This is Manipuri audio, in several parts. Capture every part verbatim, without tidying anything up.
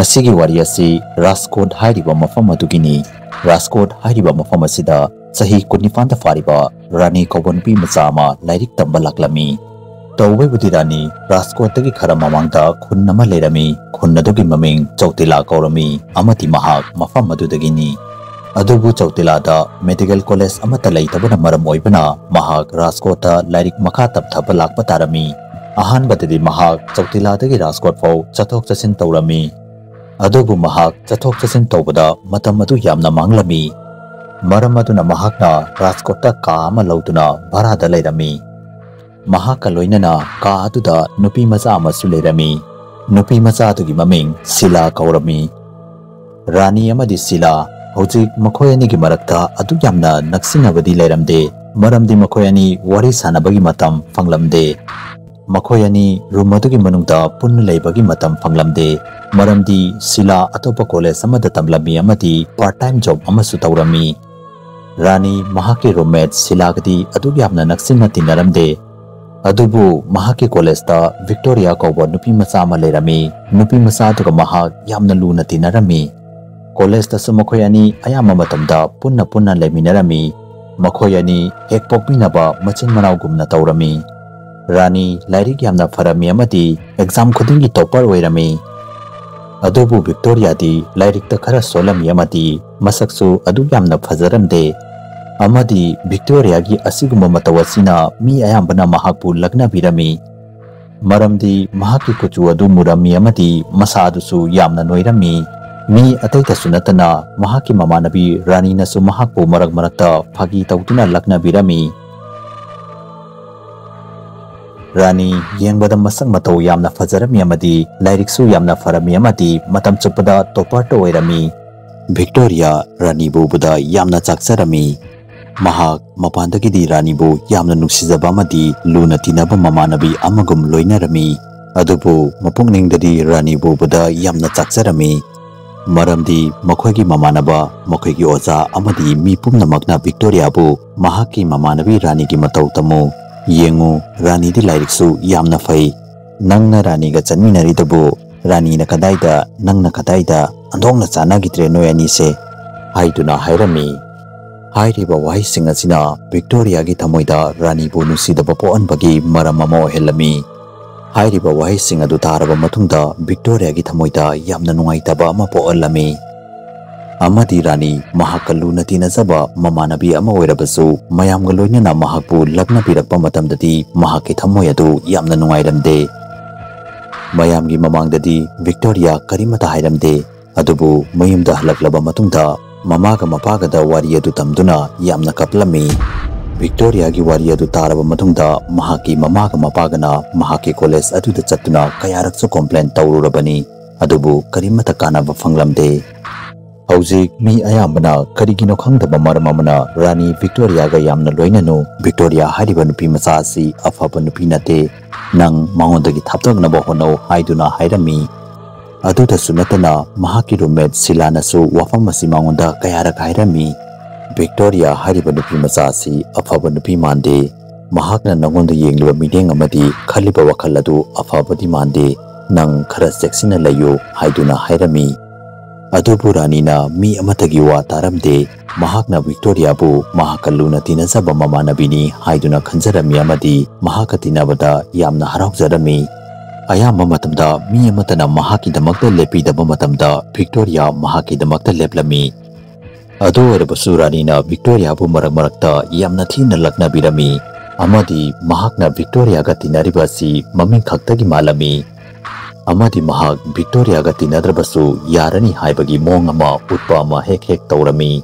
ꯉꯁꯤꯒꯤ ꯋꯥꯔꯤ ꯑꯁꯤ ꯔꯥꯖꯀꯣꯠ ꯍꯥꯏꯔꯤꯕ ꯃꯐꯝ ꯑꯗꯨꯒꯤꯅꯤ꯫ ꯔꯥꯖꯀꯣꯠ ꯍꯥꯏꯔꯤꯕ ꯃꯐꯝ ꯑꯁꯤꯗ ꯆꯍꯤ ꯀꯨꯟꯅꯤꯄꯥꯟꯗ ꯐꯥꯔꯤꯕ ꯔꯥꯅꯤ ꯀꯧꯕ ꯅꯨꯄꯤ ꯃꯆꯥ ꯑꯃ ꯂꯥꯏꯔꯤꯛ ꯇꯝꯕ ꯂꯥꯛꯂꯝꯃꯤ꯫ ꯇꯧꯕꯩꯕꯨꯗꯤ ꯔꯥꯅꯤ ꯔꯥꯖꯀꯣꯠꯇꯒꯤ ꯈꯔ ꯃꯃꯥꯡꯗ ꯈꯨꯟ ꯑꯃ ꯂꯩꯔꯝꯃꯤ꯫ ꯈꯨꯟ ꯑꯗꯨꯒꯤ ꯃꯃꯤꯡ ꯆꯧꯇꯤꯂꯥ ꯀꯧꯔꯝꯃꯤ ꯑꯃꯗꯤ ꯃꯍꯥꯛ ꯃꯐꯝ ꯑꯗꯨꯗꯒꯤꯅꯤ꯫ ꯑꯗꯨꯕꯨ ꯆꯧꯇꯤꯂꯥꯗ ꯃꯦꯗꯤꯀꯦꯜ ꯀꯣꯂꯦꯖ ꯑꯃꯠꯇ ꯂꯩꯇꯕꯅ ꯃꯔꯝ ꯑꯣꯏꯕꯅ ꯃꯍꯥꯛ ꯔꯥꯖꯀꯣꯠꯇ ꯂꯥꯏꯔꯤꯛ ꯃꯈꯥ ꯇꯝꯊꯕ ꯂꯥꯛꯄ ꯇꯥꯔꯝꯃꯤ꯫ ꯑꯍꯥꯟꯕꯗꯗꯤ ꯃꯍꯥꯛ ꯆꯧꯇꯤꯂꯥꯗꯒꯤ ꯔꯥꯖꯀꯣꯠ ꯐꯥꯎ ꯆꯠꯊꯣꯛ ꯆꯠꯁꯤꯟ ꯇꯧꯔꯝꯃꯤ꯫ ꯑꯗꯨꯕꯨ ꯃꯍꯥꯛ ꯆꯠꯊꯣꯛ ꯆꯠꯁꯤꯟ ꯇꯧꯕꯗ ꯃꯇꯝ ꯑꯗꯨ ꯌꯥꯝꯅ ꯃꯥꯡꯂꯝꯃꯤ꯫ ꯃꯔꯝ ꯑꯗꯨꯅ ꯃꯍꯥꯛꯅ ꯔꯥꯖꯀꯣꯠꯇ ꯀꯥ ꯑꯃ ꯂꯧꯗꯨꯅ ꯚꯔꯥꯗ ꯂꯩꯔꯝꯃꯤ꯫ ꯃꯍꯥꯛꯀ ꯂꯣꯏꯅꯅ ꯀꯥ ꯑꯗꯨꯗ ꯅꯨꯄꯤ ꯃꯆꯥ ꯑꯃꯁꯨ ꯂꯩꯔꯝꯃꯤ꯫ ꯅꯨꯄꯤ ꯃꯆꯥ ꯑꯗꯨꯒꯤ ꯃꯃꯤꯡ ꯁꯤꯂꯥ ꯀꯧꯔꯝꯃꯤ꯫ ꯔꯥꯅꯤ ꯑꯃꯗꯤ ꯁꯤꯂꯥ ꯍꯧꯖꯤꯛ ꯃꯈꯣꯏ ꯑꯅꯤꯒꯤ ꯃꯔꯛꯇ ꯑꯗꯨꯛ ꯌꯥꯝꯅ ꯅꯛꯁꯤꯟꯅꯕꯗꯤ ꯂꯩꯔꯝꯗꯦ, ꯃꯔꯝꯗꯤ ꯃꯈꯣꯏ ꯑꯅꯤ ꯋꯥꯔꯤ ꯁꯥꯟꯅꯕꯒꯤ ꯃꯇꯝ ꯐꯪꯂꯝꯗꯦ꯫ ꯃꯈꯣꯏ ꯑꯅꯤ ꯔꯨꯝ ꯑꯗꯨꯒꯤ ꯃꯅꯨꯡꯗ ꯄꯨꯟꯅ ꯂꯩꯕꯒꯤ ꯃꯇꯝ ꯐꯪꯂꯝꯗꯦ, ꯃꯔꯝꯗꯤ ꯁꯤꯂꯥ ꯑꯇꯣꯞꯄ ꯀꯣꯂꯦꯖ ꯑꯃꯗ ꯇꯝꯂꯝꯃꯤ ꯑꯃꯗꯤ ꯄꯥꯔꯠ ꯇꯥꯏꯝ ꯖꯣꯕ ꯑꯃꯁꯨ ꯇꯧꯔꯝꯃꯤ꯫ ꯔꯥꯅꯤ ꯃꯍꯥꯛꯀꯤ ꯔꯨꯝꯃꯦꯠ ꯁꯤꯂꯥꯒꯗꯤ ꯑꯗꯨꯛ ꯌꯥꯝꯅ ꯅꯛꯁꯤꯟꯅ ꯇꯤꯟꯅꯔꯝꯗꯦ꯫ ꯑꯗꯨꯕꯨ ꯃꯍꯥꯛꯀꯤ ꯀꯣꯂꯦꯖꯇ ꯚꯤꯛꯇꯣꯔꯤꯌꯥ ꯀꯧꯕ ꯅꯨꯄꯤ ꯃꯆꯥ ꯑꯃ ꯂꯩꯔꯝꯃꯤ꯫ ꯅꯨꯄꯤ ꯃꯆꯥ ꯑꯗꯨꯒ ꯃꯍꯥꯛ ꯌꯥꯝꯅ ꯂꯨꯅ ꯇꯤꯟꯅꯔꯝꯃꯤ꯫ ꯀꯣꯂꯦꯖꯇꯁꯨ ꯃꯈꯣꯏ ꯑꯅꯤ ꯑꯌꯥꯝꯕ ꯃꯇꯝꯗ ꯄꯨꯟꯅ ꯄꯨꯟꯅ ꯂꯩꯃꯤꯟꯅꯔꯝꯃꯤ꯫ ꯃꯈꯣꯏ ꯑꯅꯤ ꯍꯦꯛ ꯄꯣꯛꯃꯤꯟꯅꯕ ꯃꯆꯤꯟ ꯃꯅꯥꯎꯒꯨꯝꯅ ꯇꯧꯔꯝꯃꯤ꯫ ꯔꯥꯅꯤ ꯂꯥꯏꯔꯤꯛ ꯌꯥꯝꯅ ꯐꯔꯝꯃꯤ ꯑꯃꯗꯤ ꯑꯦꯛꯖꯥꯝ ꯈꯨꯗꯤꯡꯒꯤ ꯇꯣꯞꯄꯔ ꯑꯣꯏꯔꯝꯃꯤ꯫ ꯑꯗꯨꯕꯨ ꯚꯤꯛꯇꯣꯔꯤꯌꯥꯗꯤ ꯂꯥꯏꯔꯤꯛꯇ ꯈꯔ ꯁꯣꯜꯂꯝꯃꯤ ꯑꯃꯗꯤ ꯃꯁꯛꯁꯨ ꯑꯗꯨꯛ ꯌꯥꯝꯅ ꯐꯖꯔꯝꯗꯦ꯫ ꯑꯃꯗꯤ ꯚꯤꯛꯇꯣꯔꯤꯌꯥꯒꯤ ꯑꯁꯤꯒꯨꯝꯕ ꯃꯇꯧ ꯑꯁꯤꯅ ꯃꯤ ꯑꯌꯥꯝꯕꯅ ꯃꯍꯥꯛꯄꯨ ꯂꯛꯅꯕꯤꯔꯝꯃꯤ꯫ ꯃꯔꯝꯗꯤ ꯃꯍꯥꯛꯀꯤ ꯀꯨꯆꯨ ꯑꯗꯨ ꯃꯨꯔꯝꯃꯤ ꯑꯃꯗꯤ ꯃꯁꯥ ꯑꯗꯨꯁꯨ ꯌꯥꯝꯅ ꯅꯣꯏꯔꯝꯃꯤ꯫ ꯃꯤ ꯑꯇꯩꯗꯁꯨ ꯅꯠꯇꯅ ꯃꯍꯥꯛꯀꯤ ꯃꯃꯥꯟꯅꯕꯤ ꯔꯥꯅꯤꯅꯁꯨ ꯃꯍꯥꯛꯄꯨ ꯃꯔꯛ ꯃꯔꯛꯇ ꯐꯥꯒꯤ ꯇꯧꯗꯨꯅ ꯂꯛꯅꯕꯤꯔꯝꯃꯤ꯫ ꯔꯥꯅꯤ ꯌꯦꯡꯕꯗ ꯃꯁꯛ ꯃꯇꯧ ꯌꯥꯝꯅ ꯐꯖꯔꯝꯃꯤ ꯑꯃꯗꯤ ꯂꯥꯏꯔꯤꯛꯁꯨ ꯌꯥꯝꯅ ꯐꯔꯝꯃꯤ ꯑꯃꯗꯤ ꯃꯇꯝ ꯆꯨꯞꯄꯗ ꯇꯣꯞꯄꯔꯇ ꯑꯣꯏꯔꯝꯃꯤ꯫ ꯚꯤꯛꯇꯣꯔꯤꯌꯥ ꯔꯥꯅꯤꯕꯨ ꯎꯕꯗ ꯌꯥꯝꯅ ꯆꯥꯛꯆꯔꯝꯃꯤ꯫ ꯃꯍꯥꯛ ꯃꯄꯥꯟꯗꯒꯤꯗꯤ ꯔꯥꯅꯤꯕꯨ ꯌꯥꯝꯅ ꯅꯨꯡꯁꯤꯖꯕ ꯑꯃꯗꯤ ꯂꯨꯅ ꯇꯤꯟꯅꯕ ꯃꯃꯥꯟꯅꯕꯤ ꯑꯃꯒꯨꯝ ꯂꯣꯏꯅꯔꯝꯃꯤ꯫ ꯑꯗꯨꯕꯨ ꯃꯄꯨꯛꯅꯤꯡꯗꯗꯤ ꯔꯥꯅꯤꯕꯨ ꯎꯕꯗ ꯌꯥꯝꯅ ꯆꯥꯛꯆꯔꯝꯃꯤ꯫ ꯃꯔꯝꯗꯤ ꯃꯈꯣꯏꯒꯤ ꯃꯃꯥꯟꯅꯕ, ꯃꯈꯣꯏꯒꯤ ꯑꯣꯖꯥ ꯑꯃꯗꯤ ꯃꯤ ꯄꯨꯝꯅꯃꯛꯅ ꯚꯤꯛꯇꯣꯔꯤꯌꯥꯕꯨ ꯃꯍꯥꯛꯀꯤ ꯃꯃꯥꯟꯅꯕꯤ ꯔꯥꯅꯤꯒꯤ ꯃꯇꯧ ꯇꯝꯃꯨ꯫ ꯌꯦꯡꯉꯨ, ꯔꯥꯅꯤꯗꯤ ꯂꯥꯏꯔꯤꯛꯁꯨ ꯌꯥꯝꯅ ꯐꯩ꯫ ꯅꯪꯅ ꯔꯥꯅꯤꯒ ꯆꯠꯃꯤꯟꯅꯔꯤꯗꯨꯕꯨ ꯔꯥꯅꯤꯅ ꯀꯗꯥꯏꯗ, ꯅꯪꯅ ꯀꯗꯥꯏꯗ? ꯑꯣꯟꯊꯣꯛꯅ ꯆꯥꯟꯅꯈꯤꯗ꯭ꯔꯦ ꯅꯣꯏ ꯑꯅꯤꯁꯦ" ꯍꯥꯏꯗꯨꯅ ꯍꯥꯏꯔꯝꯃꯤ꯫ ꯍꯥꯏꯔꯤꯕ ꯋꯥꯍꯩꯁꯤꯡ ꯑꯁꯤꯅ ꯚꯤꯛꯇꯣꯔꯤꯌꯥꯒꯤ ꯊꯃꯣꯏꯗ ꯔꯥꯅꯤꯕꯨ ꯅꯨꯡꯁꯤꯗꯕ ꯄꯣꯛꯍꯟꯕꯒꯤ ꯃꯔꯝ ꯑꯃ ꯑꯣꯏꯍꯜꯂꯝꯃꯤ꯫ ꯍꯥꯏꯔꯤꯕ ꯋꯥꯍꯩꯁꯤꯡ ꯑꯗꯨ ꯇꯥꯔꯕ ꯃꯇꯨꯡꯗ ꯚꯤꯛꯇꯣꯔꯤꯌꯥꯒꯤ ꯊꯃꯣꯏꯗ ꯌꯥꯝꯅ ꯅꯨꯡꯉꯥꯏꯇꯕ ꯑꯃ ꯄꯣꯛꯍꯜꯂꯝꯃꯤ꯫ ꯑꯃꯗꯤ ꯔꯥꯅꯤ ꯃꯍꯥꯛꯀ ꯂꯨꯅ ꯇꯤꯟꯅꯖꯕ ꯃꯃꯥꯟꯅꯕꯤ ꯑꯃ ꯑꯣꯏꯔꯕꯁꯨ, ꯃꯌꯥꯝꯒ ꯂꯣꯏꯅꯅ ꯃꯍꯥꯛꯄꯨ ꯂꯛꯅꯕꯤꯔꯛꯄ ꯃꯇꯝꯗꯗꯤ ꯃꯍꯥꯛꯀꯤ ꯊꯃꯣꯏ ꯑꯗꯨ ꯌꯥꯝꯅ ꯅꯨꯡꯉꯥꯏꯔꯝꯗꯦ꯫ ꯃꯌꯥꯝꯒꯤ ꯃꯃꯥꯡꯗꯗꯤ ꯚꯤꯛꯇꯣꯔꯤꯌꯥ ꯀꯔꯤꯃꯠꯇ ꯍꯥꯏꯔꯝꯗꯦ꯫ ꯑꯗꯨꯕꯨ ꯃꯌꯨꯝꯗ ꯍꯜꯂꯛꯂꯕ ꯃꯇꯨꯡꯗ ꯃꯃꯥꯒ ꯃꯄꯥꯒꯗ ꯋꯥꯔꯤ ꯑꯗꯨ ꯇꯝꯗꯨꯅ ꯌꯥꯝꯅ ꯀꯞꯂꯝꯃꯤ꯫ ꯚꯤꯛꯇꯣꯔꯤꯌꯥꯒꯤ ꯋꯥꯔꯤ ꯑꯗꯨ ꯇꯥꯔꯕ ꯃꯇꯨꯡꯗ ꯃꯍꯥꯛꯀꯤ ꯃꯃꯥꯒ ꯃꯄꯥꯒꯅ ꯃꯍꯥꯛꯀꯤ ꯀꯣꯂꯦꯖ ꯑꯗꯨꯗ ꯆꯠꯇꯨꯅ ꯀꯌꯥꯔꯛꯁꯨ ꯀꯣꯝꯄ꯭ꯂꯦꯟ ꯇꯧꯔꯨꯔꯕꯅꯤ, ꯑꯗꯨꯕꯨ ꯀꯔꯤꯃꯠꯇ ꯀꯥꯟꯅꯕ ꯐꯪꯂꯝꯗꯦ꯫ ꯍꯧꯖꯤꯛ ꯃꯤ ꯑꯌꯥꯝꯕꯅ ꯀꯔꯤꯒꯤꯅꯣ ꯈꯪꯗꯕ ꯃꯔꯝ ꯑꯃꯅ ꯔꯥꯅꯤ ꯚꯤꯛꯇꯣꯔꯤꯌꯥꯒ ꯌꯥꯝꯅ ꯂꯣꯏꯅꯅꯨ, ꯚꯤꯛꯇꯣꯔꯤꯌꯥ ꯍꯥꯏꯔꯤꯕ ꯅꯨꯄꯤ ꯃꯆꯥ ꯑꯁꯤ ꯑꯐꯕ ꯅꯨꯄꯤ ꯅꯠꯇꯦ, ꯅꯪ ꯃꯉꯣꯟꯗꯒꯤ ꯊꯥꯞꯇꯣꯛꯅꯕ ꯍꯣꯠꯅꯧ ꯍꯥꯏꯗꯨꯅ ꯍꯥꯏꯔꯝꯃꯤ꯫ ꯑꯗꯨꯗꯁꯨ ꯅꯠꯇꯅ ꯃꯍꯥꯛꯀꯤ ꯔꯨꯝꯃꯦꯠ ꯁꯤꯂꯥꯅꯁꯨ ꯋꯥꯐꯝ ꯑꯁꯤ ꯃꯉꯣꯟꯗ ꯀꯌꯥꯔꯛ ꯍꯥꯏꯔꯝꯃꯤ꯫ ꯚꯤꯛꯇꯣꯔꯤꯌꯥ ꯍꯥꯏꯔꯤꯕ ꯅꯨꯄꯤ ꯃꯆꯥ ꯑꯁꯤ ꯑꯐꯕ ꯅꯨꯄꯤ ꯃꯥꯟꯗꯦ꯫ ꯃꯍꯥꯛꯅ ꯅꯉꯣꯟꯗ ꯌꯦꯡꯂꯤꯕ ꯃꯤꯠꯌꯦꯡ ꯑꯃꯗꯤ ꯈꯜꯂꯤꯕ ꯋꯥꯈꯜ ꯑꯗꯨ ꯑꯐꯕꯗꯤ ꯃꯥꯟꯗꯦ꯫ ꯅꯪ ꯈꯔ ꯆꯦꯛꯁꯤꯟꯅ ꯂꯩꯌꯨ ꯍꯥꯏꯗꯨꯅ ꯍꯥꯏꯔꯝꯃꯤ꯫ ꯑꯗꯨꯕꯨ ꯔꯥꯅꯤꯅ ꯃꯤ ꯑꯃꯠꯇꯒꯤ ꯋꯥ ꯇꯥꯔꯝꯗꯦ꯫ ꯃꯍꯥꯛꯅ ꯚꯤꯛꯇꯣꯔꯤꯌꯥꯕꯨ ꯃꯍꯥꯛꯀ ꯂꯨꯅ ꯇꯤꯟꯅꯖꯕ ꯃꯃꯥꯟꯅꯕꯤꯅꯤ ꯍꯥꯏꯗꯨꯅ ꯈꯟꯖꯔꯝꯃꯤ ꯑꯃꯗꯤ ꯃꯍꯥꯛꯀ ꯇꯤꯟꯅꯕꯗ ꯌꯥꯝꯅ ꯍꯔꯥꯎꯖꯔꯝꯃꯤ꯫ ꯑꯌꯥꯝꯕ ꯃꯇꯝꯗ ꯃꯤ ꯑꯃꯠꯇꯅ ꯃꯍꯥꯛꯀꯤꯗꯃꯛꯇ ꯂꯦꯞꯄꯤꯗꯕ ꯃꯇꯝꯗ ꯚꯤꯛꯇꯣꯔꯤꯌꯥ ꯃꯍꯥꯛꯀꯤꯗꯃꯛꯇ ꯂꯦꯞꯂꯝꯃꯤ꯫ ꯑꯗꯨ ꯑꯣꯏꯔꯕꯁꯨ ꯔꯥꯅꯤꯅ ꯚꯤꯛꯇꯣꯔꯤꯌꯥꯕꯨ ꯃꯔꯛ ꯃꯔꯛꯇ ꯌꯥꯝꯅ ꯊꯤꯅ ꯂꯛꯅꯕꯤꯔꯝꯃꯤ ꯑꯃꯗꯤ ꯃꯍꯥꯛꯅ ꯚꯤꯛꯇꯣꯔꯤꯌꯥꯒ ꯇꯤꯟꯅꯔꯤꯕ ꯑꯁꯤ ꯃꯃꯤꯡ ꯈꯛꯇꯒꯤ ꯃꯥꯜꯂꯝꯃꯤ꯫ ꯑꯃꯗꯤ ꯃꯍꯥꯛ ꯚꯤꯛꯇꯣꯔꯤꯌꯥꯒ ꯇꯤꯟꯅꯗ꯭ꯔꯕꯁꯨ ꯌꯥꯔꯅꯤ ꯍꯥꯏꯕꯒꯤ ꯃꯑꯣꯡ ꯑꯃ ꯎꯠꯄ ꯑꯃ ꯍꯦꯛ ꯍꯦꯛ ꯇꯧꯔꯝꯃꯤ꯫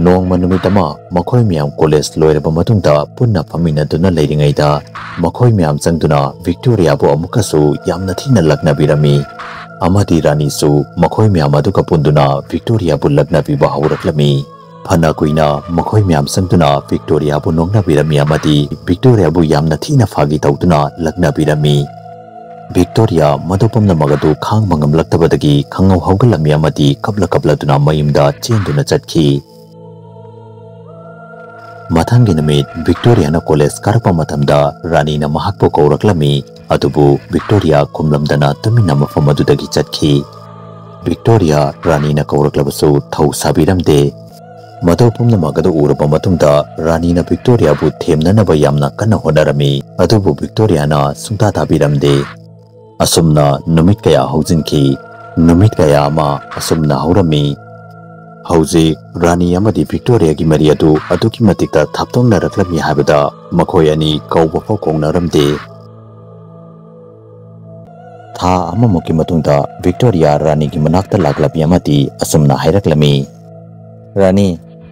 ꯅꯣꯡꯃ ꯅꯨꯃꯤꯠ ꯑꯃ ꯃꯈꯣꯏ ꯃꯌꯥꯝ ꯀꯣꯂꯦꯖ ꯂꯣꯏꯔꯕ ꯃꯇꯨꯡꯗ ꯄꯨꯟꯅ ꯐꯝꯃꯤꯟꯅꯗꯨꯅ ꯂꯩꯔꯤꯉꯩꯗ ꯃꯈꯣꯏ ꯃꯌꯥꯝ ꯆꯪꯗꯨꯅ ꯚꯤꯛꯇꯣꯔꯤꯌꯥꯕꯨ ꯑꯃꯨꯛꯀꯁꯨ ꯌꯥꯝꯅ ꯊꯤꯅ ꯂꯛꯅꯕꯤꯔꯝꯃꯤ꯫ ꯑꯃꯗꯤ ꯔꯥꯅꯤꯁꯨ ꯃꯈꯣꯏ ꯃꯌꯥꯝ ꯑꯗꯨꯒ ꯄꯨꯟꯗꯨꯅ ꯚꯤꯛꯇꯣꯔꯤꯌꯥꯕꯨ ꯂꯛꯅꯕꯤꯕ ꯍꯧꯔꯛꯂꯝꯃꯤ꯫ ꯐꯅ ꯀꯨꯏꯅ ꯃꯈꯣꯏ ꯃꯌꯥꯝ ꯆꯪꯗꯨꯅ ꯚꯤꯛꯇꯣꯔꯤꯌꯥꯕꯨ ꯅꯣꯛꯅꯕꯤꯔꯝꯃꯤ ꯑꯃꯗꯤ ꯚꯤꯛꯇꯣꯔꯤꯌꯥꯕꯨ ꯌꯥꯝꯅ ꯊꯤꯅ ꯐꯥꯒꯤ ꯇꯧꯗꯨꯅ ꯂꯛꯅꯕꯤꯔꯝꯃꯤ꯫ ꯚꯤꯛꯇꯣꯔꯤꯌꯥ ꯃꯗꯨ ꯄꯨꯝꯅꯃꯛ ꯑꯗꯨ ꯈꯥꯡꯕ ꯉꯝꯂꯛꯇꯕꯗꯒꯤ ꯈꯪꯍꯧ ꯍꯧꯒꯠꯂꯝꯃꯤ ꯑꯃꯗꯤ ꯀꯞꯂ ꯀꯞꯂꯗꯨꯅ ꯃꯌꯨꯝꯗ ꯆꯦꯟꯗꯨꯅ ꯆꯠꯈꯤ꯫ ꯃꯊꯪꯒꯤ ꯅꯨꯃꯤꯠ ꯚꯤꯛꯇꯣꯔꯤꯌꯥꯅ ꯀꯣꯂꯦꯖ ꯀꯥꯔꯛꯄ ꯃꯇꯝꯗ ꯔꯥꯅꯤꯅ ꯃꯍꯥꯛꯄꯨ ꯀꯧꯔꯛꯂꯝꯃꯤ, ꯑꯗꯨꯕꯨ ꯚꯤꯛꯇꯣꯔꯤꯌꯥ ꯈꯨꯝꯂꯝꯗꯅ ꯇꯨꯃꯤꯟꯅ ꯃꯐꯝ ꯑꯗꯨꯗꯒꯤ ꯆꯠꯈꯤ꯫ ꯚꯤꯛꯇꯣꯔꯤꯌꯥ ꯔꯥꯅꯤꯅ ꯀꯧꯔꯛꯂꯕꯁꯨ ꯊꯧ ꯁꯥꯕꯤꯔꯝꯗꯦ꯫ ꯃꯗꯨ ꯄꯨꯝꯅꯃꯛ ꯑꯗꯨ ꯎꯔꯕ ꯃꯇꯨꯡꯗ ꯔꯥꯅꯤꯅ ꯚꯤꯛꯇꯣꯔꯤꯌꯥꯕꯨ ꯊꯦꯝꯅꯅꯕ ꯌꯥꯝꯅ ꯀꯟꯅ ꯍꯣꯠꯅꯔꯝꯃꯤ, ꯑꯗꯨꯕꯨ ꯚꯤꯛꯇꯣꯔꯤꯌꯥꯅ ꯁꯨꯡꯇꯥ ꯇꯥꯕꯤꯔꯝꯗꯦ꯫ ꯑꯁꯨꯝꯅ ꯅꯨꯃꯤꯠ ꯀꯌꯥ ꯍꯧꯖꯤꯟꯈꯤ꯫ ꯅꯨꯃꯤꯠ ꯀꯌꯥ ꯑꯃ ꯑꯁꯨꯝꯅ ꯍꯧꯔꯝꯃꯤ꯫ ꯍꯧꯖꯤꯛ ꯔꯥꯅꯤ ꯑꯃꯗꯤ ꯚꯤꯛꯇꯣꯔꯤꯌꯥꯒꯤ ꯃꯔꯤ ꯑꯗꯨ ꯑꯗꯨꯛꯀꯤ ꯃꯇꯤꯛꯇ ꯊꯥꯞꯇꯣꯛꯅꯔꯛꯂꯝꯃꯤ ꯍꯥꯏꯕꯗ ꯃꯈꯣꯏ ꯑꯅꯤ ꯀꯧꯕ ꯐꯥꯎ ꯀꯧꯅꯔꯝꯗꯦ꯫ ꯊꯥ ꯑꯃꯃꯨꯛꯀꯤ ꯃꯇꯨꯡꯗ ꯚꯤꯛꯇꯣꯔꯤꯌꯥ ꯔꯥꯅꯤꯒꯤ ꯃꯅꯥꯛꯇ ꯂꯥꯛꯂꯝꯃꯤ ꯑꯃꯗꯤ ꯑꯁꯨꯝꯅ ꯍꯥꯏꯔꯛꯂꯝꯃꯤ, "ꯔꯥꯅꯤ,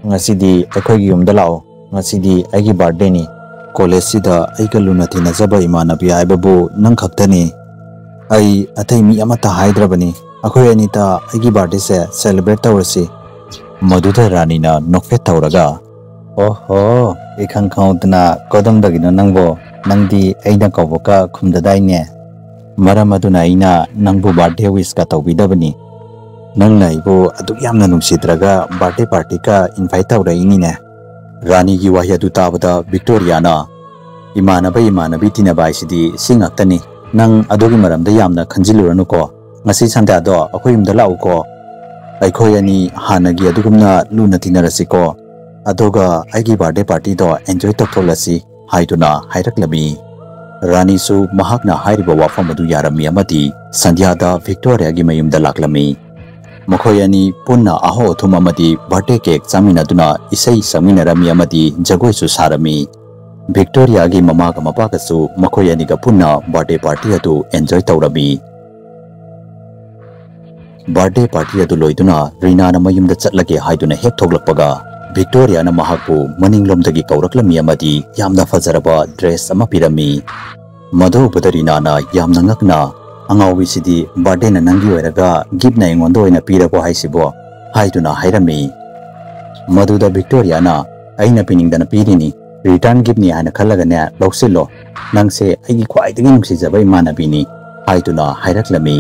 ꯉꯁꯤꯗꯤ ꯑꯩꯈꯣꯏꯒꯤ ꯌꯨꯝꯗ ꯂꯥꯛꯑꯣ꯫ ꯉꯁꯤꯗꯤ ꯑꯩꯒꯤ ꯕꯥꯔꯗꯦꯅꯤ꯫ ꯀꯣꯂꯦꯖꯁꯤꯗ ꯑꯩꯒ ꯂꯨꯅ ꯇꯤꯟꯅꯖꯕ ꯏꯃꯥꯟꯅꯕꯤ ꯍꯥꯏꯕꯕꯨ ꯅꯪ ꯈꯛꯇꯅꯤ꯫ ꯑꯩ ꯑꯇꯩ ꯃꯤ ꯑꯃꯠꯇ ꯍꯥꯏꯗ꯭ꯔꯕꯅꯤ꯫ ꯑꯩꯈꯣꯏ ꯑꯅꯤꯇ ꯑꯩꯒꯤ ꯕꯥꯔꯗꯦꯁꯦ ꯁꯦꯂꯦꯕ꯭ꯔꯦꯠ ꯇꯧꯔꯁꯤ꯫" ꯃꯗꯨꯗ ꯔꯥꯅꯤꯅ ꯅꯣꯛꯐꯦꯠ ꯇꯧꯔꯒ, "ꯑꯣꯍꯣ, ꯏꯈꯪ ꯈꯪꯍꯧꯗꯅ ꯀꯗꯣꯝꯗꯒꯤꯅꯣ ꯅꯪꯕꯣ? ꯅꯪꯗꯤ ꯑꯩꯅ ꯀꯧꯕꯒ ꯈꯨꯝꯗꯗꯥꯏꯅꯦ? ꯃꯔꯝ ꯑꯗꯨꯅ ꯑꯩꯅ ꯅꯪꯕꯨ ꯕꯥꯔꯗꯦ ꯋꯤꯁꯀ ꯇꯧꯕꯤꯗꯕꯅꯤ꯫ ꯅꯪꯅ ꯑꯩꯕꯨ ꯑꯗꯨꯛ ꯌꯥꯝꯅ ꯅꯨꯡꯁꯤꯗ꯭ꯔꯒ ꯕꯥꯔꯗꯦ ꯄꯥꯔꯇꯤꯒ ꯏꯟꯚꯥꯏꯠ ꯇꯧꯔꯛꯏꯅꯤꯅꯦ꯫" ꯔꯥꯅꯤꯒꯤ ꯋꯥꯍꯩ ꯑꯗꯨ ꯇꯥꯕꯗ ꯚꯤꯛꯇꯣꯔꯤꯌꯥꯅ, "ꯏꯃꯥꯟꯅꯕ ꯏꯃꯥꯟꯅꯕꯤ ꯇꯤꯟꯅꯕ ꯍꯥꯏꯁꯤꯗꯤ ꯁꯤ ꯉꯥꯛꯇꯅꯤ꯫ ꯅꯪ ꯑꯗꯨꯒꯤ ꯃꯔꯝꯗ ꯌꯥꯝꯅ ꯈꯟꯖꯤꯜꯂꯨꯔꯅꯨꯀꯣ꯫ ꯉꯁꯤ ꯁꯟꯗꯦꯗꯣ ꯑꯩꯈꯣꯏ ꯌꯨꯝꯗ ꯂꯥꯛꯎꯀꯣ꯫ ꯑꯩꯈꯣꯏ ꯑꯅꯤ ꯍꯥꯟꯅꯒꯤ ꯑꯗꯨꯒꯨꯝꯅ ꯂꯨꯅ ꯇꯤꯟꯅꯔꯁꯤꯀꯣ꯫ ꯑꯗꯨꯒ ꯑꯩꯒꯤ ꯕꯥꯔꯗꯦ ꯄꯥꯔꯇꯤꯗꯣ ꯑꯦꯟꯖꯣꯏ ꯇꯧꯊꯣꯛꯂꯁꯤ," ꯍꯥꯏꯗꯨꯅ ꯍꯥꯏꯔꯛꯂꯝꯃꯤ꯫ ꯔꯥꯅꯤꯁꯨ ꯃꯍꯥꯛꯅ ꯍꯥꯏꯔꯤꯕ ꯋꯥꯐꯝ ꯑꯗꯨ ꯌꯥꯔꯝꯃꯤ ꯑꯃꯗꯤ ꯁꯟꯙ꯭ꯌꯥꯗ ꯚꯤꯛꯇꯣꯔꯤꯌꯥꯒꯤ ꯃꯌꯨꯝꯗ ꯂꯥꯛꯂꯝꯃꯤ꯫ ꯃꯈꯣꯏ ꯑꯅꯤ ꯄꯨꯟꯅ ꯑꯍꯥꯎ ꯑꯊꯨꯝ ꯑꯃꯗꯤ ꯕꯥꯔꯗꯦ ꯀꯦꯛ ꯆꯥꯃꯤꯟꯅꯗꯨꯅ ꯏꯁꯩ ꯁꯛꯃꯤꯟꯅꯔꯝꯃꯤ ꯑꯃꯗꯤ ꯖꯒꯣꯏꯁꯨ ꯁꯥꯔꯝꯃꯤ꯫ ꯚꯤꯛꯇꯣꯔꯤꯌꯥꯒꯤ ꯃꯃꯥꯒ ꯃꯄꯥꯒꯁꯨ ꯃꯈꯣꯏ ꯑꯅꯤꯒ ꯄꯨꯟꯅ ꯕꯥꯔꯗꯦ ꯄꯥꯔꯇꯤ ꯑꯗꯨ ꯑꯦꯟꯖꯣꯏ ꯇꯧꯔꯝꯃꯤ꯫ ꯕꯥꯔꯗꯦ ꯄꯥꯔꯇꯤ ꯑꯗꯨ ꯂꯣꯏꯗꯨꯅ ꯔꯤꯅꯥꯅ ꯃꯌꯨꯝꯗ ꯆꯠꯂꯒꯦ ꯍꯥꯏꯗꯨꯅ ꯍꯦꯛ ꯊꯣꯛꯂꯛꯄꯒ, ꯚꯤꯛꯇꯣꯔꯤꯌꯥꯅ ꯃꯍꯥꯛꯄꯨ ꯃꯅꯤꯡꯂꯣꯝꯗꯒꯤ ꯀꯧꯔꯛꯂꯝꯃꯤ ꯑꯃꯗꯤ ꯌꯥꯝꯅ ꯐꯖꯔꯕ ꯗ꯭ꯔꯦꯁ ꯑꯃ ꯄꯤꯔꯝꯃꯤ꯫ ꯃꯗꯨ ꯎꯕꯗ ꯔꯤꯅꯥꯅ ꯌꯥꯝꯅ ꯉꯛꯅ, "ꯑꯉꯥꯎꯕꯤꯁꯤꯗꯤ ꯕꯥꯔꯗꯦꯅ ꯅꯪꯒꯤ ꯑꯣꯏꯔꯒ ꯒꯤꯐꯅ ꯑꯩꯉꯣꯟꯗ ꯑꯣꯏꯅ ꯄꯤꯔꯕꯣ ꯍꯥꯏꯁꯤꯕꯣ?" ꯍꯥꯏꯗꯨꯅ ꯍꯥꯏꯔꯝꯃꯤ꯫ ꯃꯗꯨꯗ ꯚꯤꯛꯇꯣꯔꯤꯌꯥꯅ, "ꯑꯩꯅ ꯄꯤꯅꯤꯡꯗꯅ ꯄꯤꯔꯤꯅꯤ, ꯔꯤꯇꯔꯟ ꯒꯤꯐꯅꯤ ꯍꯥꯏꯅ ꯈꯜꯂꯒꯅꯦ ꯂꯧꯁꯤꯜꯂꯣ, ꯅꯪꯁꯦ ꯑꯩꯒꯤ ꯈ꯭ꯋꯥꯏꯗꯒꯤ ꯅꯨꯡꯁꯤꯖꯕ ꯏꯃꯥꯟꯅꯕꯤꯅꯤ," ꯍꯥꯏꯗꯨꯅ ꯍꯥꯏꯔꯛꯂꯝꯃꯤ꯫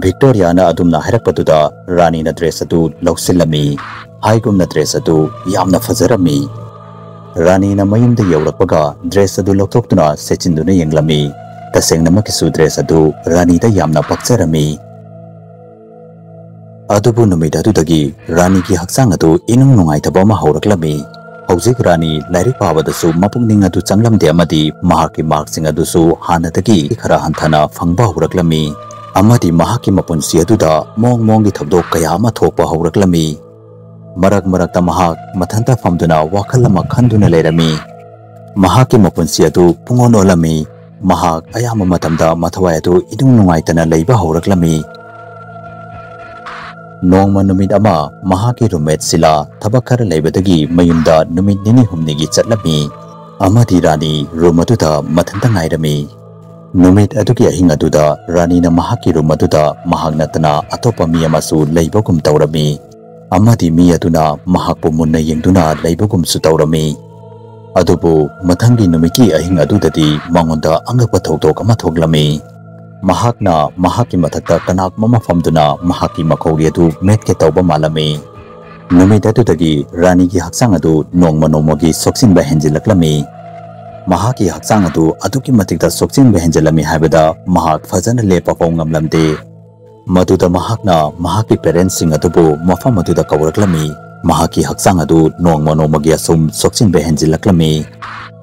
ꯚꯤꯛꯇꯣꯔꯤꯌꯥꯅ ꯑꯗꯨꯝꯅ ꯍꯥꯏꯔꯛꯄꯗꯨꯗ ꯔꯥꯅꯤꯅ ꯗ꯭ꯔꯦꯁ ꯑꯗꯨ ꯂꯧꯁꯤꯜꯂꯝꯃꯤ꯫ ꯍꯥꯏꯒꯨꯝꯅ ꯗ꯭ꯔꯦꯁ ꯑꯗꯨ ꯌꯥꯝꯅ ꯐꯖꯔꯝꯃꯤ꯫ ꯔꯥꯅꯤꯅ ꯃꯌꯨꯝꯗ ꯌꯧꯔꯛꯄꯒ dress ꯑꯗꯨ ꯂꯧꯊꯣꯛꯇꯨꯅ ꯁꯦꯠꯆꯤꯟꯗꯨꯅ ꯌꯦꯡꯂꯝꯃꯤ꯫ ꯇꯁꯦꯡꯅꯃꯛꯀꯤꯁꯨ dress ꯑꯗꯨ ꯔꯥꯅꯤꯗ ꯌꯥꯝꯅ ꯄꯛꯆꯔꯝꯃꯤ꯫ ꯑꯗꯨꯕꯨ ꯅꯨꯃꯤꯠ ꯑꯗꯨꯗꯒꯤ ꯔꯥꯅꯤꯒꯤ ꯍꯛꯆꯥꯡ ꯑꯗꯨ ꯏꯅꯨꯡ ꯅꯨꯡꯉꯥꯏꯇꯕ ꯑꯃ ꯍꯧꯔꯛꯂꯝꯃꯤ꯫ ꯍꯧꯖꯤꯛ ꯔꯥꯅꯤ ꯂꯥꯏꯔꯤꯛ ꯄꯥꯕꯗꯁꯨ ꯃꯄꯨꯛꯅꯤꯡ ꯑꯗꯨ ꯆꯪꯂꯝꯗꯦ ꯑꯃꯗꯤ ꯃꯍꯥꯛꯀꯤ markꯁꯤꯡ ꯑꯗꯨꯁꯨ ꯍꯥꯟꯅꯗꯒꯤ ꯈꯔ ꯍꯟꯊꯅ ꯐꯪꯕ ꯍꯧꯔꯛꯂꯝꯃꯤ꯫ ꯑꯃꯗꯤ ꯃꯍꯥꯛꯀꯤ ꯃꯄꯨꯟꯁꯤ ꯑꯗꯨꯗ ꯃꯑꯣꯡ ꯃꯑꯣꯡꯒꯤ ꯊꯧꯗꯣꯛ ꯀꯌꯥ ꯑꯃ ꯊꯣꯛꯄ ꯍꯧꯔꯛꯂꯝꯃꯤ꯫ ꯃꯔꯛ ꯃꯔꯛꯇ ꯃꯍꯥꯛ ꯃꯊꯟꯇ ꯐꯝꯗꯨꯅ ꯋꯥꯈꯜ ꯑꯃ ꯈꯟꯗꯨꯅ ꯂꯩꯔꯝꯃꯤ꯫ ꯃꯍꯥꯛꯀꯤ ꯃꯄꯨꯟꯁꯤ ꯑꯗꯨ ꯄꯨꯡꯑꯣꯟ ꯑꯣꯜꯂꯝꯃꯤ꯫ ꯃꯍꯥꯛ ꯑꯌꯥꯝꯕ ꯃꯇꯝꯗ ꯃꯊꯋꯥꯏ ꯑꯗꯨ ꯏꯅꯨꯡ ꯅꯨꯡꯉꯥꯏꯇꯅ ꯂꯩꯕ ꯍꯧꯔꯛꯂꯝꯃꯤ꯫ ꯅꯣꯡꯃ ꯅꯨꯃꯤꯠ ꯑꯃ ꯃꯍꯥꯛꯀꯤ roommate ꯁꯤꯂꯥ ꯊꯕꯛ ꯈꯔ ꯂꯩꯕꯗꯒꯤ ꯃꯌꯨꯝꯗ ꯅꯨꯃꯤꯠ ꯅꯤꯅꯤ ꯍꯨꯝꯅꯤꯒꯤ ꯆꯠꯂꯝꯃꯤ꯫ ꯑꯃꯗꯤ ꯔꯥꯅꯤ room ꯑꯗꯨꯗ ꯃꯊꯟꯇ ꯉꯥꯏꯔꯝꯃꯤ꯫ ꯅꯨꯃꯤꯠ ꯑꯗꯨꯒꯤ ꯑꯍꯤꯡ ꯑꯗꯨꯗ ꯔꯥꯅꯤꯅ ꯃꯍꯥꯛꯀꯤ room ꯑꯗꯨꯗ ꯃꯍꯥꯛ ꯅꯠꯇꯅ ꯑꯇꯣꯞꯄ ꯃꯤ ꯑꯃꯁꯨ ꯂꯩꯕꯒꯨꯝ ꯇꯧꯔꯝꯃꯤ꯫ ꯑꯃꯗꯤ ꯃꯤ ꯑꯗꯨꯅ ꯃꯍꯥꯛꯄꯨ ꯃꯨꯟꯅ ꯌꯦꯡꯗꯨꯅ ꯂꯩꯕꯒꯨꯝꯁꯨ ꯇꯧꯔꯝꯃꯤ꯫ ꯑꯗꯨꯕꯨ ꯃꯊꯪꯒꯤ ꯅꯨꯃꯤꯠꯀꯤ ꯑꯍꯤꯡ ꯑꯗꯨꯗꯗꯤ ꯃꯉꯣꯟꯗ ꯑꯉꯛꯄ ꯊꯧꯗꯣꯛ ꯑꯃ ꯊꯣꯛꯂꯝꯃꯤ꯫ ꯃꯍꯥꯛꯅ ꯃꯍꯥꯛꯀꯤ ꯃꯊꯛꯇ ꯀꯅꯥꯒꯨꯝꯕ ꯑꯃ ꯐꯝꯗꯨꯅ ꯃꯍꯥꯛꯀꯤ ꯃꯀꯧꯔꯤ ꯑꯗꯨ ꯃꯦꯠꯀꯦ ꯇꯧꯕ ꯃꯥꯜꯂꯝꯃꯤ꯫ ꯅꯨꯃꯤꯠ ꯑꯗꯨꯗꯒꯤ ꯔꯥꯅꯤꯒꯤ ꯍꯛꯆꯥꯡ ꯑꯗꯨ ꯅꯣꯡꯃ ꯅꯣꯡꯃꯒꯤ ꯁꯣꯛꯆꯤꯟꯕ ꯍꯦꯟꯖꯤꯜꯂꯛꯂꯝꯃꯤ꯫ ꯃꯍꯥꯛꯀꯤ ꯍꯛꯆꯥꯡ ꯑꯗꯨ ꯑꯗꯨꯛꯀꯤ ꯃꯇꯤꯛꯇ ꯁꯣꯛꯆꯤꯟꯕ ꯍꯦꯟꯖꯤꯜꯂꯝꯃꯤ ꯍꯥꯏꯕꯗ ꯃꯍꯥꯛ ꯐꯖꯅ ꯂꯦꯞꯄ ꯐꯥꯎ ꯉꯝꯂꯝꯗꯦ꯫ ꯃꯗꯨꯗ ꯃꯍꯥꯛꯅ ꯃꯍꯥꯛꯀꯤ parentsꯁꯤꯡ ꯑꯗꯨꯕꯨ ꯃꯐꯝ ꯑꯗꯨꯗ ꯀꯧꯔꯛꯂꯝꯃꯤ꯫ ꯃꯍꯥꯛꯀꯤ ꯍꯛꯆꯥꯡ ꯑꯗꯨ ꯅꯣꯡꯃ ꯅꯣꯡꯃꯒꯤ ꯑꯁꯨꯝ ꯁꯣꯛꯆꯤꯟꯕ ꯍꯦꯟꯖꯤꯜꯂꯛꯂꯝꯃꯤ꯫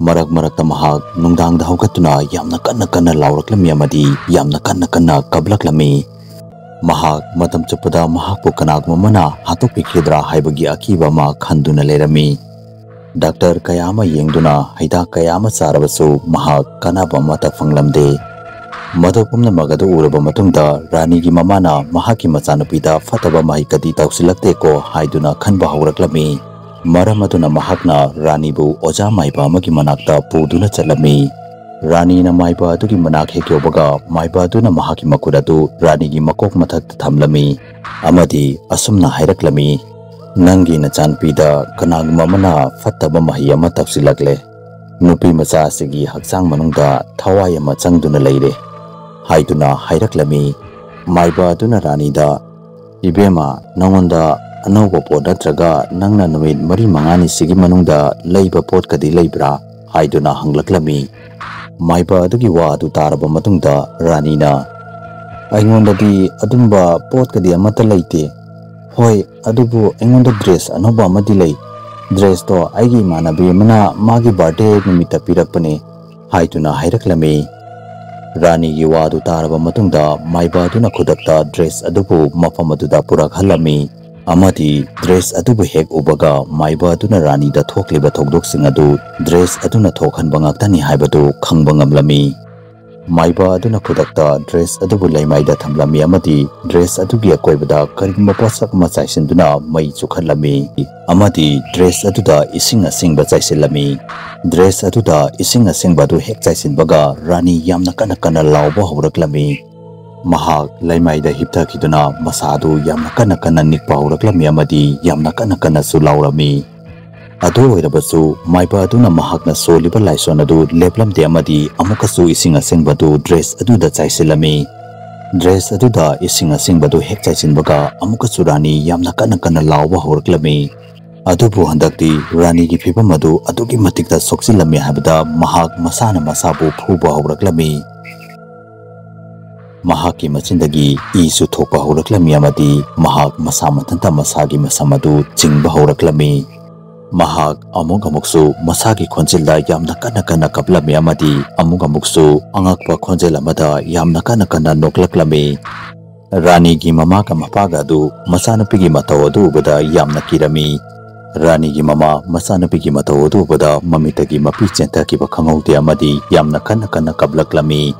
ꯃꯔꯛ ꯃꯔꯛꯇ ꯃꯍꯥꯛ ꯅꯨꯡꯗꯥꯡꯗ ꯍꯧꯒꯠꯇꯨꯅ ꯌꯥꯝꯅ ꯀꯟꯅ ꯀꯟꯅ ꯂꯥꯎꯔꯛꯂꯝꯃꯤ ꯑꯃꯗꯤ ꯌꯥꯝꯅ ꯀꯟꯅ ꯀꯟꯅ ꯀꯞꯂꯛꯂꯝꯃꯤ꯫ ꯃꯍꯥꯛ ꯃꯇꯝ ꯆꯨꯞꯄꯗ ꯃꯍꯥꯛꯄꯨ ꯀꯅꯥꯒꯨꯝꯕ ꯑꯃꯅ ꯍꯥꯠꯇꯣꯛꯄꯤꯈꯤꯗ꯭ꯔꯥ ꯍꯥꯏꯕꯒꯤ ꯑꯀꯤꯕ ꯑꯃ ꯈꯟꯗꯨꯅ ꯂꯩꯔꯝꯃꯤ꯫ ꯗꯥꯛꯇꯔ ꯀꯌꯥ ꯑꯃ ꯌꯦꯡꯗꯨꯅ ꯍꯤꯗꯥꯛ ꯀꯌꯥ ꯑꯃ ꯆꯥꯔꯕꯁꯨ ꯃꯍꯥꯛ ꯀꯥꯟꯅꯕ ꯑꯃꯠꯇ ꯐꯪꯂꯝꯗꯦ꯫ ꯃꯗꯨ ꯄꯨꯝꯅꯃꯛ ꯑꯗꯨ ꯎꯔꯕ ꯃꯇꯨꯡꯗ ꯔꯥꯅꯤꯒꯤ ꯃꯃꯥꯅ ꯃꯍꯥꯛꯀꯤ ꯃꯆꯥꯅꯨꯄꯤꯗ ꯐꯠꯇꯕ ꯃꯍꯩ ꯀꯗꯤ ꯇꯧꯁꯤꯜꯂꯛꯇꯦꯀꯣ ꯍꯥꯏꯗꯨꯅ ꯈꯟꯕ ꯍꯧꯔꯛꯂꯝꯃꯤ꯫ ꯃꯔꯝ ꯑꯗꯨꯅ ꯃꯍꯥꯛꯅ ꯔꯥꯅꯤꯕꯨ ꯑꯣꯖꯥ ꯃꯥꯏꯕ ꯑꯃꯒꯤ ꯃꯅꯥꯛꯇ ꯄꯨꯗꯨꯅ ꯆꯠꯂꯝꯃꯤ꯫ ꯔꯥꯅꯤꯅ ꯃꯥꯏꯕ ꯑꯗꯨꯒꯤ ꯃꯅꯥꯛ ꯍꯦꯛ ꯌꯧꯕꯒ ꯃꯥꯏꯕ ꯑꯗꯨꯅ ꯃꯍꯥꯛꯀꯤ ꯃꯈꯨꯠ ꯑꯗꯨ ꯔꯥꯅꯤꯒꯤ ꯃꯀꯣꯛ ꯃꯊꯛꯇ ꯊꯝꯂꯝꯃꯤ ꯑꯃꯗꯤ ꯑꯁꯨꯝꯅ ꯍꯥꯏꯔꯛꯂꯝꯃꯤ, "ꯅꯪꯒꯤ ꯅꯆꯥꯅꯨꯄꯤꯗ ꯀꯅꯥꯒꯨꯝꯕ ꯑꯃꯅ ꯐꯠꯇꯕ ꯃꯍꯩ ꯑꯃ ꯇꯧꯁꯤꯜꯂꯛꯂꯦ꯫ ꯅꯨꯄꯤ ꯃꯆꯥ ꯑꯁꯤꯒꯤ ꯍꯛꯆꯥꯡ ꯃꯅꯨꯡꯗ ꯊꯋꯥꯏ ꯑꯃ ꯆꯪꯗꯨꯅ ꯂꯩꯔꯦ" ꯍꯥꯏꯗꯨꯅ ꯍꯥꯏꯔꯛꯂꯝꯃꯤ꯫ ꯃꯥꯏꯕ ꯑꯗꯨꯅ ꯔꯥꯅꯤꯗ, "ꯏꯕꯦꯝꯃ, ꯅꯉꯣꯟꯗ ꯑꯅꯧꯕ ꯄꯣꯠ ꯅꯠꯇ꯭ꯔꯒ ꯅꯪꯅ ꯅꯨꯃꯤꯠ ꯃꯔꯤ ꯃꯉꯥꯅꯤꯁꯤꯒꯤ ꯃꯅꯨꯡꯗ ꯂꯩꯕ ꯄꯣꯠꯀꯗꯤ ꯂꯩꯕ꯭ꯔꯥ?" ꯍꯥꯏꯗꯨꯅ ꯍꯪꯂꯛꯂꯝꯃꯤ꯫ ꯃꯥꯏꯕ ꯑꯗꯨꯒꯤ ꯋꯥ ꯑꯗꯨ ꯇꯥꯔꯕ ꯃꯇꯨꯡꯗ ꯔꯥꯅꯤꯅ, "ꯑꯩꯉꯣꯟꯗꯗꯤ ꯑꯗꯨꯝꯕ ꯄꯣꯠꯀꯗꯤ ꯑꯃꯠꯇ ꯂꯩꯇꯦ꯫ ꯍꯣꯏ, ꯑꯗꯨꯕꯨ ꯑꯩꯉꯣꯟꯗ ꯗ꯭ꯔꯦꯁ ꯑꯅꯧꯕ ꯑꯃꯗꯤ ꯂꯩ꯫ ꯗ꯭ꯔꯦꯁꯇꯣ ꯑꯩꯒꯤ ꯏꯃꯥꯟꯅꯕꯤ ꯑꯃꯅ ꯃꯥꯒꯤ ꯕꯥꯔꯗꯦ ꯅꯨꯃꯤꯠꯇ ꯄꯤꯔꯛꯄꯅꯦ," ꯍꯥꯏꯗꯨꯅ ꯍꯥꯏꯔꯛꯂꯝꯃꯤ꯫ ꯔꯥꯅꯤꯒꯤ ꯋꯥ ꯑꯗꯨ ꯇꯥꯔꯕ ꯃꯇꯨꯡꯗ ꯃꯥꯏꯕ ꯑꯗꯨꯅ ꯈꯨꯗꯛꯇ ꯗ꯭ꯔꯦꯁ ꯑꯗꯨꯕꯨ ꯃꯐꯝ ꯑꯗꯨꯗ ꯄꯨꯔꯛꯍꯜꯂꯝꯃꯤ꯫ ꯑꯃꯗꯤ ꯗ꯭ꯔꯦꯁ ꯑꯗꯨꯕꯨ ꯍꯦꯛ ꯎꯕꯒ ꯃꯥꯏꯕ ꯑꯗꯨꯅ ꯔꯥꯅꯤꯗ ꯊꯣꯛꯂꯤꯕ ꯊꯧꯗꯣꯛꯁꯤꯡ ꯑꯗꯨ ꯗ꯭ꯔꯦꯁ ꯑꯗꯨꯅ ꯊꯣꯛꯍꯟꯕ ꯉꯥꯛꯇꯅꯤ ꯍꯥꯏꯕꯗꯨ ꯈꯪꯕ ꯉꯝꯂꯝꯃꯤ꯫ ꯃꯥꯏꯕ ꯑꯗꯨꯅ ꯈꯨꯗꯛꯇ ꯗ꯭ꯔꯦꯁ ꯑꯗꯨꯕꯨ ꯂꯩꯃꯥꯏꯗ ꯊꯝꯂꯝꯃꯤ ꯑꯃꯗꯤ ꯗ꯭ꯔꯦꯁ ꯑꯗꯨꯒꯤ ꯑꯀꯣꯏꯕꯗ ꯀꯔꯤꯒꯨꯝꯕ ꯄꯣꯠꯁꯛ ꯑꯃ ꯆꯥꯏꯁꯤꯟꯗꯨꯅ ꯃꯩ ꯆꯨꯈꯠꯂꯝꯃꯤ ꯑꯃꯗꯤ ꯗ꯭ꯔꯦꯁ ꯑꯗꯨꯗ ꯏꯁꯤꯡ ꯑꯁꯦꯡꯕ ꯆꯥꯏꯁꯤꯜꯂꯝꯃꯤ꯫ ꯗ꯭ꯔꯦꯁ ꯑꯗꯨꯗ ꯏꯁꯤꯡ ꯑꯁꯦꯡꯕ ꯑꯗꯨ ꯍꯦꯛ ꯆꯥꯏꯁꯤꯟꯕꯒ ꯔꯥꯅꯤ ꯌꯥꯝꯅ ꯀꯟꯅ ꯀꯟꯅ ꯂꯥꯎꯕ ꯍꯧꯔꯛꯂꯝꯃꯤ꯫ ꯃꯍꯥꯛ ꯂꯩꯃꯥꯏꯗ ꯍꯤꯞꯊꯈꯤꯗꯨꯅ ꯃꯁꯥ ꯑꯗꯨ ꯌꯥꯝꯅ ꯀꯟꯅ ꯀꯟꯅ ꯅꯤꯛꯄ ꯍꯧꯔꯛꯂꯝꯃꯤ ꯑꯃꯗꯤ ꯌꯥꯝꯅ ꯀꯟꯅ ꯀꯟꯅꯁꯨ ꯂꯥꯎꯔꯝꯃꯤ꯫ ꯑꯗꯨ ꯑꯣꯏꯔꯕꯁꯨ ꯃꯥꯏꯕ ꯑꯗꯨꯅ ꯃꯍꯥꯛꯅ ꯁꯣꯜꯂꯤꯕ ꯂꯥꯏꯁꯣꯟ ꯑꯗꯨ ꯂꯦꯞꯂꯝꯗꯦ ꯑꯃꯗꯤ ꯑꯃꯨꯛꯀꯁꯨ ꯏꯁꯤꯡ ꯑꯁꯦꯡꯕ ꯑꯗꯨ ꯗ꯭ꯔꯦꯁ ꯑꯗꯨꯗ ꯆꯥꯏꯁꯤꯜꯂꯝꯃꯤ꯫ ꯗ꯭ꯔꯦꯁ ꯑꯗꯨꯗ ꯏꯁꯤꯡ ꯑꯁꯦꯡꯕ ꯑꯗꯨ ꯍꯦꯛ ꯆꯥꯏꯁꯤꯟꯕꯒ ꯑꯃꯨꯛꯀꯁꯨ ꯔꯥꯅꯤ ꯌꯥꯝꯅ ꯀꯟꯅ ꯀꯟꯅ ꯂꯥꯎꯕ ꯍꯧꯔꯛꯂꯝꯃꯤ꯫ ꯑꯗꯨꯕꯨ ꯍꯟꯗꯛꯇꯤ ꯔꯥꯅꯤꯒꯤ ꯐꯤꯕꯝ ꯑꯗꯨ ꯑꯗꯨꯛꯀꯤ ꯃꯇꯤꯛꯇ ꯁꯣꯛꯆꯤꯜꯂꯝꯃꯤ ꯍꯥꯏꯕꯗ ꯃꯍꯥꯛ ꯃꯁꯥꯅ ꯃꯁꯥꯕꯨ ꯐꯨꯕ ꯍꯧꯔꯛꯂꯝꯃꯤ꯫ ꯃꯍꯥꯛꯀꯤ ꯃꯆꯤꯟꯗꯒꯤ ꯏꯁꯨ ꯊꯣꯛꯄ ꯍꯧꯔꯛꯂꯝꯃꯤ ꯑꯃꯗꯤ ꯃꯍꯥꯛ ꯃꯁꯥ ꯃꯊꯟꯇ ꯃꯁꯥꯒꯤ ꯃꯁꯝ ꯑꯗꯨ ꯆꯤꯡꯕ ꯍꯧꯔꯛꯂꯝꯃꯤ꯫ ꯃꯍꯥꯛ ꯑꯃꯨꯛ ꯑꯃꯨꯛꯁꯨ ꯃꯁꯥꯒꯤ ꯈꯣꯟꯖꯦꯜꯗ ꯌꯥꯝꯅ ꯀꯟꯅ ꯀꯟꯅ ꯀꯞꯂꯝꯃꯤ ꯑꯃꯗꯤ ꯑꯃꯨꯛ ꯑꯃꯨꯛꯁꯨ ꯑꯉꯛꯄ ꯈꯣꯟꯖꯦꯜ ꯑꯃꯗ ꯌꯥꯝꯅ ꯀꯟꯅ ꯀꯟꯅ ꯅꯣꯛꯂꯛꯂꯝꯃꯤ꯫ ꯔꯥꯅꯤꯒꯤ ꯃꯃꯥꯒ ꯃꯄꯥꯒ ꯑꯗꯨ ꯃꯆꯥꯅꯨꯄꯤꯒꯤ ꯃꯇꯧ ꯑꯗꯨ ꯎꯕꯗ ꯌꯥꯝꯅ ꯀꯤꯔꯝꯃꯤ꯫ ꯔꯥꯅꯤꯒꯤ ꯃꯃꯥ ꯃꯆꯥꯅꯨꯄꯤꯒꯤ ꯃꯇꯧ ꯑꯗꯨ ꯎꯕꯗ ꯃꯃꯤꯠꯇꯒꯤ ꯃꯄꯤ ꯆꯦꯟꯊꯈꯤꯕ ꯈꯪꯍꯧꯗꯦ ꯑꯃꯗꯤ ꯌꯥꯝꯅ ꯀꯟꯅ ꯀꯟꯅ ꯀꯞꯂꯛꯂꯝꯃꯤ꯫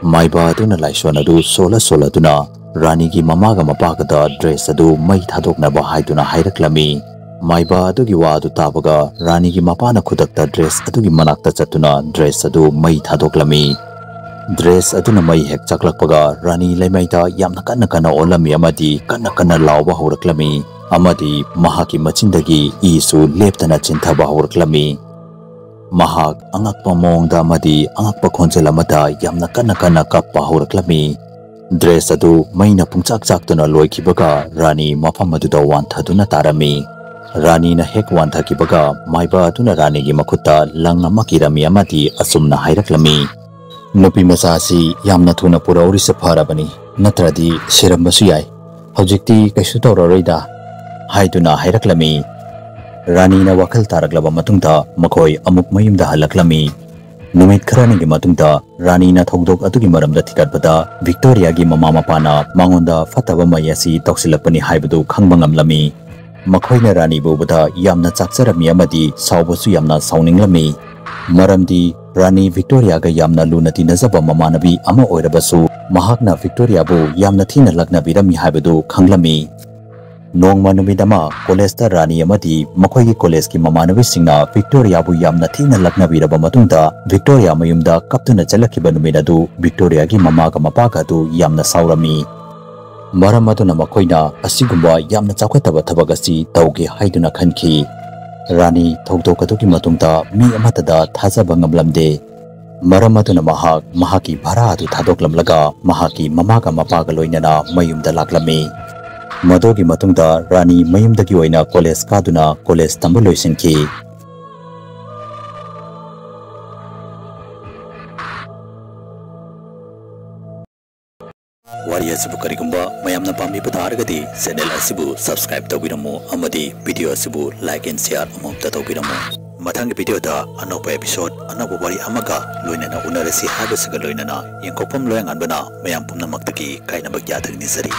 ꯃꯥꯏꯕ ꯑꯗꯨꯅ ꯂꯥꯏꯁꯣꯟ ꯑꯗꯨ ꯁꯣꯜꯂ ꯁꯣꯜꯂꯗꯨꯅ ꯔꯥꯅꯤꯒꯤ ꯃꯃꯥꯒ ꯃꯄꯥꯒꯗ ꯗ꯭ꯔꯦꯁ ꯑꯗꯨ ꯃꯩ ꯊꯥꯗꯣꯛꯅꯕ ꯍꯥꯏꯗꯨꯅ ꯍꯥꯏꯔꯛꯂꯝꯃꯤ꯫ ꯃꯥꯏꯕ ꯑꯗꯨꯒꯤ ꯋꯥ ꯑꯗꯨ ꯇꯥꯕꯒ ꯔꯥꯅꯤꯒꯤ ꯃꯄꯥꯅ ꯈꯨꯗꯛꯇ ꯗ꯭ꯔꯦꯁ ꯑꯗꯨꯒꯤ ꯃꯅꯥꯛꯇ ꯆꯠꯇꯨꯅ ꯗ꯭ꯔꯦꯁ ꯑꯗꯨ ꯃꯩ ꯊꯥꯗꯣꯛꯂꯝꯃꯤ꯫ ꯗ꯭ꯔꯦꯁ ꯑꯗꯨꯅ ꯃꯩ ꯍꯦꯛ ꯆꯥꯛꯂꯛꯄꯒ ꯔꯥꯅꯤ ꯂꯩꯃꯥꯏꯗ ꯌꯥꯝꯅ ꯀꯟꯅ ꯀꯟꯅ ꯑꯣꯜꯂꯝꯃꯤ ꯑꯃꯗꯤ ꯀꯟꯅ ꯀꯟꯅ ꯂꯥꯎꯕ ꯍꯧꯔꯛꯂꯝꯃꯤ ꯑꯃꯗꯤ ꯃꯍꯥꯛꯀꯤ ꯃꯆꯤꯟꯗꯒꯤ ꯏꯁꯨ ꯂꯦꯞꯇꯅ ꯆꯦꯟꯊꯕ ꯍꯧꯔꯛꯂꯝꯃꯤ꯫ ꯃꯍꯥꯛ ꯑꯉꯛꯄ ꯃꯑꯣꯡꯗ ꯑꯃꯗꯤ ꯑꯉꯛꯄ ꯈꯣꯟꯖꯦꯜ ꯑꯃꯗ ꯌꯥꯝꯅ ꯀꯟꯅ ꯀꯟꯅ ꯀꯞꯄ ꯍꯧꯔꯛꯂꯝꯃꯤ꯫ ꯗ꯭ꯔꯦꯁ ꯑꯗꯨ ꯃꯩꯅ ꯄꯨꯡꯆꯥꯛ ꯆꯥꯛꯇꯨꯅ ꯂꯣꯏꯈꯤꯕꯒ ꯔꯥꯅꯤ ꯃꯐꯝ ꯑꯗꯨꯗ ꯋꯥꯟꯊꯗꯨꯅ ꯇꯥꯔꯝꯃꯤ꯫ ꯔꯥꯅꯤꯅ ꯍꯦꯛ ꯋꯥꯟꯊꯈꯤꯕꯒ ꯃꯥꯏꯕ ꯑꯗꯨꯅ ꯔꯥꯅꯤꯒꯤ ꯃꯈꯨꯠꯇ ꯂꯪ ꯑꯃ ꯀꯤꯔꯝꯃꯤ ꯑꯃꯗꯤ ꯑꯆꯨꯝꯅ ꯍꯥꯏꯔꯛꯂꯝꯃꯤ, "ꯅꯨꯄꯤ ꯃꯆꯥ ꯑꯁꯤ ꯌꯥꯝꯅ ꯊꯨꯅ ꯄꯨꯔꯛꯎꯔꯤꯁꯦ ꯐꯔꯕꯅꯤ, ꯅꯠꯇ꯭ꯔꯗꯤ ꯁꯤꯔꯝꯕꯁꯨ ꯌꯥꯏ꯫ ꯍꯧꯖꯤꯛꯇꯤ ꯀꯩꯁꯨ ꯇꯧꯔꯔꯣꯏꯗ" ꯍꯥꯏꯗꯨꯅ ꯍꯥꯏꯔꯛꯂꯝꯃꯤ꯫ ꯔꯥꯅꯤꯅ ꯋꯥꯈꯜ ꯇꯥꯔꯛꯂꯕ ꯃꯇꯨꯡꯗ ꯃꯈꯣꯏ ꯑꯃꯨꯛ ꯃꯌꯨꯝꯗ ꯍꯜꯂꯛꯂꯝꯃꯤ꯫ ꯅꯨꯃꯤꯠ ꯈꯔꯅꯤꯒꯤ ꯃꯇꯨꯡꯗ ꯔꯥꯅꯤꯅ ꯊꯧꯗꯣꯛ ꯑꯗꯨꯒꯤ ꯃꯔꯝꯗ ꯊꯤꯒꯠꯄꯗ ꯚꯤꯛꯇꯣꯔꯤꯌꯥꯒꯤ ꯃꯃꯥ ꯃꯄꯥꯅ ꯃꯉꯣꯟꯗ ꯐꯠꯇꯕ ꯃꯩ ꯑꯁꯤ ꯇꯧꯁꯤꯜꯂꯛꯄꯅꯤ ꯍꯥꯏꯕꯗꯨ ꯈꯪꯕ ꯉꯝꯂꯝꯃꯤ꯫ ꯃꯈꯣꯏꯅ ꯔꯥꯅꯤꯕꯨ ꯎꯕꯗ ꯌꯥꯝꯅ ꯆꯥꯛꯆꯔꯝꯃꯤ ꯑꯃꯗꯤ ꯁꯥꯎꯕꯁꯨ ꯌꯥꯝꯅ ꯁꯥꯎꯅꯤꯡꯂꯝꯃꯤ꯫ ꯃꯔꯝꯗꯤ ꯔꯥꯅꯤ ꯚꯤꯛꯇꯣꯔꯤꯌꯥꯒ ꯌꯥꯝꯅ ꯂꯨꯅ ꯇꯤꯟꯅꯖꯕ ꯃꯃꯥꯟꯅꯕꯤ ꯑꯃ ꯑꯣꯏꯔꯕꯁꯨ ꯃꯍꯥꯛꯅ ꯚꯤꯛꯇꯣꯔꯤꯌꯥꯕꯨ ꯌꯥꯝꯅ ꯊꯤꯅ ꯂꯛꯅꯕꯤꯔꯝꯃꯤ ꯍꯥꯏꯕꯗꯨ ꯈꯪꯂꯝꯃꯤ꯫ ꯅꯣꯡꯃ ꯅꯨꯃꯤꯠ ꯑꯃ ꯀꯣꯂꯦꯖꯇ ꯔꯥꯅꯤ ꯑꯃꯗꯤ ꯃꯈꯣꯏꯒꯤ ꯀꯣꯂꯦꯖꯀꯤ ꯃꯃꯥꯟꯅꯕꯤꯁꯤꯡꯅ ꯚꯤꯛꯇꯣꯔꯤꯌꯥꯕꯨ ꯌꯥꯝꯅ ꯊꯤꯅ ꯂꯛꯅꯕꯤꯔꯕ ꯃꯇꯨꯡꯗ ꯚꯤꯛꯇꯣꯔꯤꯌꯥ ꯃꯌꯨꯝꯗ ꯀꯞꯇꯨꯅ ꯆꯠꯂꯛꯈꯤꯕ ꯅꯨꯃꯤꯠ ꯑꯗꯨ ꯚꯤꯛꯇꯣꯔꯤꯌꯥꯒꯤ ꯃꯃꯥꯒ ꯃꯄꯥꯒ ꯑꯗꯨ ꯌꯥꯝꯅ ꯁꯥꯎꯔꯝꯃꯤ꯫ ꯃꯔꯝ ꯑꯗꯨꯅ ꯃꯈꯣꯏꯅ ꯑꯁꯤꯒꯨꯝꯕ ꯌꯥꯝꯅ ꯆꯥꯎꯈꯠꯇꯕ ꯊꯕꯛ ꯑꯁꯤ ꯇꯧꯒꯦ ꯍꯥꯏꯗꯨꯅ ꯈꯟꯈꯤ꯫ ꯔꯥꯅꯤ ꯊꯧꯗꯣꯛ ꯑꯗꯨꯒꯤ ꯃꯇꯨꯡꯗ ꯃꯤ ꯑꯃꯠꯇꯗ ꯊꯥꯖꯕ ꯉꯝꯂꯝꯗꯦ꯫ ꯃꯔꯝ ꯑꯗꯨꯅ ꯃꯍꯥꯛ ꯃꯍꯥꯛꯀꯤ ꯚꯔꯥ ꯑꯗꯨ ꯊꯥꯗꯣꯛꯂꯝꯂꯒ ꯃꯍꯥꯛꯀꯤ ꯃꯃꯥꯒ ꯃꯄꯥꯒ ꯂꯣꯏꯅꯅ ꯃꯌꯨꯝꯗ ꯂꯥꯛꯂꯝꯃꯤ꯫ ꯃꯗꯨꯒꯤ ꯃꯇꯨꯡꯗ ꯔꯥꯅꯤ ꯃꯌꯨꯝꯗꯒꯤ ꯑꯣꯏꯅ ꯀꯣꯂꯦꯖ ꯀꯥꯗꯨꯅ ꯀꯣꯂꯦꯖ ꯇꯝꯕ ꯂꯣꯏꯁꯤꯟꯈꯤ꯫ ꯋꯥꯔꯤ ꯑꯁꯤꯕꯨ ꯀꯔꯤꯒꯨꯝꯕ ꯃꯌꯥꯝꯅ ꯄꯥꯝꯕꯤꯕ ꯇꯥꯔꯒꯗꯤ ꯆꯦꯅꯦꯜ ꯑꯁꯤꯕꯨ ꯁꯕꯁꯀ꯭ꯔꯥꯏꯕ ꯇꯧꯕꯤꯔꯝꯃꯨ ꯑꯃꯗꯤ ꯚꯤꯗꯤꯑꯣ ꯑꯁꯤꯕꯨ ꯂꯥꯏꯛ ꯑꯦꯟ ꯁꯤꯌꯥꯔ ꯑꯃꯃꯝꯇ ꯇꯧꯕꯤꯔꯝꯃꯨ꯫ ꯃꯊꯪꯒꯤ ꯚꯤꯗꯤꯑꯣꯗ ꯑꯅꯧꯕ ꯑꯦꯄꯤꯁꯣꯗ, ꯑꯅꯧꯕ ꯋꯥꯔꯤ ꯑꯃꯒ ꯂꯣꯏꯅꯅ ꯎꯅꯔꯁꯤ ꯍꯥꯏꯕꯁꯤꯒ ꯂꯣꯏꯅꯅ ꯌꯦꯡꯊꯣꯛꯐꯝ ꯂꯣꯌꯥꯉꯥꯟꯕꯅ ꯃꯌꯥꯝ ꯄꯨꯝꯅꯃꯛꯇꯒꯤ ꯀꯥꯏꯅꯕ ꯌꯥꯊꯪ ꯅꯤꯖꯔꯤ꯫